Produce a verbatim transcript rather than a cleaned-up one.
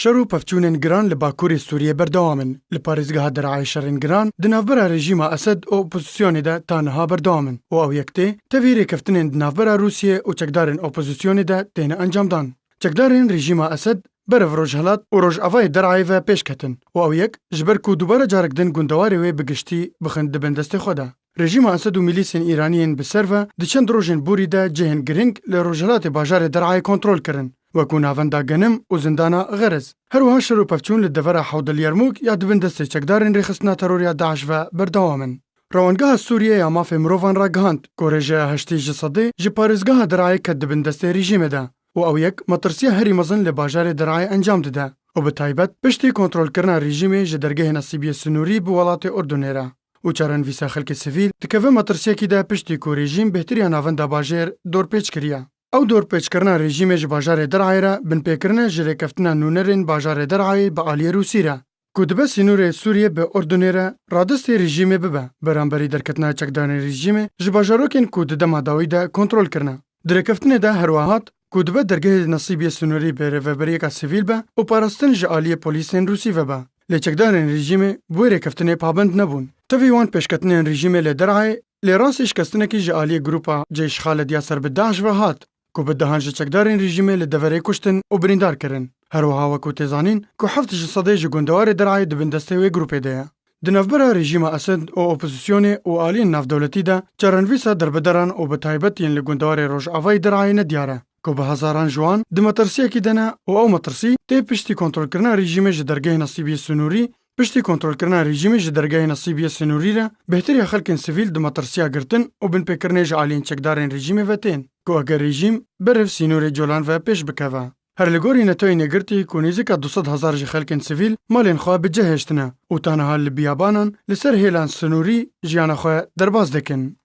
Şer û pevçûnên giran li bakurê Sûriyê berdewam in. Li parêzgeha Derayê şerên giran di navbera rejîma Esed û opozisyonê de ta niha berdewam in û ew yek tê, tevî rêkeftinên di navbera Rûsiyê û çekdarên opozisyonê de têne encamdan. Çekdarên rejîma Esed berev rojhilat û rojavayê Derayê ve pêş ketin û ew yek ji ber ku dubare carek din gundewarê wê bi giştî bixin di bin destê xwe de. Rejîma Esed û milîsên Îraniyên bi ser ve di çend rojên borî de cihên girîng li rojhilatê bajarê Derayê kontrol kirin, wekû navenda Genim û zindana Xeriz. Her wiha şer û pevçûn li devera Hewdil Yermûk ya di bin destê çekdarên rêxistina teror ya DAIŞ ve berdewam in. Rewangeha Sûriyê ya Mafê Mirovan ragihand ku rêjeya heştê ji sedê ji parêzgeha Derayê ket di bin destê rejîmê de û ew yek metirsiya herî mezin li bajarê Derayê encam dide û bi taybet piştî kontrolkirina rejîmê ji dergehê nesîbiyê sinûrî bi welatê Urdunê re. Û çarenivîsa xelkê sivîl dikeve metirsiyekî de piştî ku rejîm bêhtiriya navenda bajêr dorpêç kiriye. Ew dorpêçkirina rejîmê ji bajarê Derayê re binpêkirin e ji rêkeftina nûnerên bajarê Derayê bi aliyê Rûsî re, ku dibe sînorê Sûriyê bi Urdunê re radestê rejîmê bibe, beramberî derketina çekdarên rejîmê ji bajarokên ku di dema dawî de kontrol kirine. Di rêkeftinê de her wiha hat ku dibe dergehê nesîbiyê sinûrî bi rêveberiyeka sivîl be û parastin ji aliyê polîsên Rûsî ve be. Lê çekdarên rejîmê bi wê rêkeftinê pabend nebûn. Tevî wan pêşketinên rejîmê li Derayê, lê rastî şikestinekî ji aliyê grupa Ceyş Xaled ya ser bi DAIŞ ve hat, ku bi dehan ji çekdarên rejîmê li deverê kuştin û birîndar kirin. Her wiha wekû tê zanîn ku heft ji sedê ji gundewarê Derayê di bin destê wê grûpê de ye. Di navbera rejîma Esed û opozisyonê û aliyên navdewletî de çarenivîsa derbedaran û bi taybet yên li gundewarê rojavayî Derayê nediyar e, ku bi hezaran ji wan di metirsiyekî de ne û ew metirsî tê piştî kontrolkirina rejîmê ji dergehê nesîbiyê sinûrî, piştî kontrolkirina rejîmê ji dergehê nesîbiyê sinûrî re bêhtiriya xelkên sivîl di metirsiya girtin û binpêkirinê ji aliyên çekdarên rejîmê ve tên, ku eger rejîm berev sînorê Colan ve pêş bikeve. Her li gorî Netoyên Yekgirtî ku nêzîka du sed hezar ji xelkên sivîl malên xwe bi cih hêştine û ta niha li biyabanan li ser hêlan sinûrî jiyana xwe derbas dikin.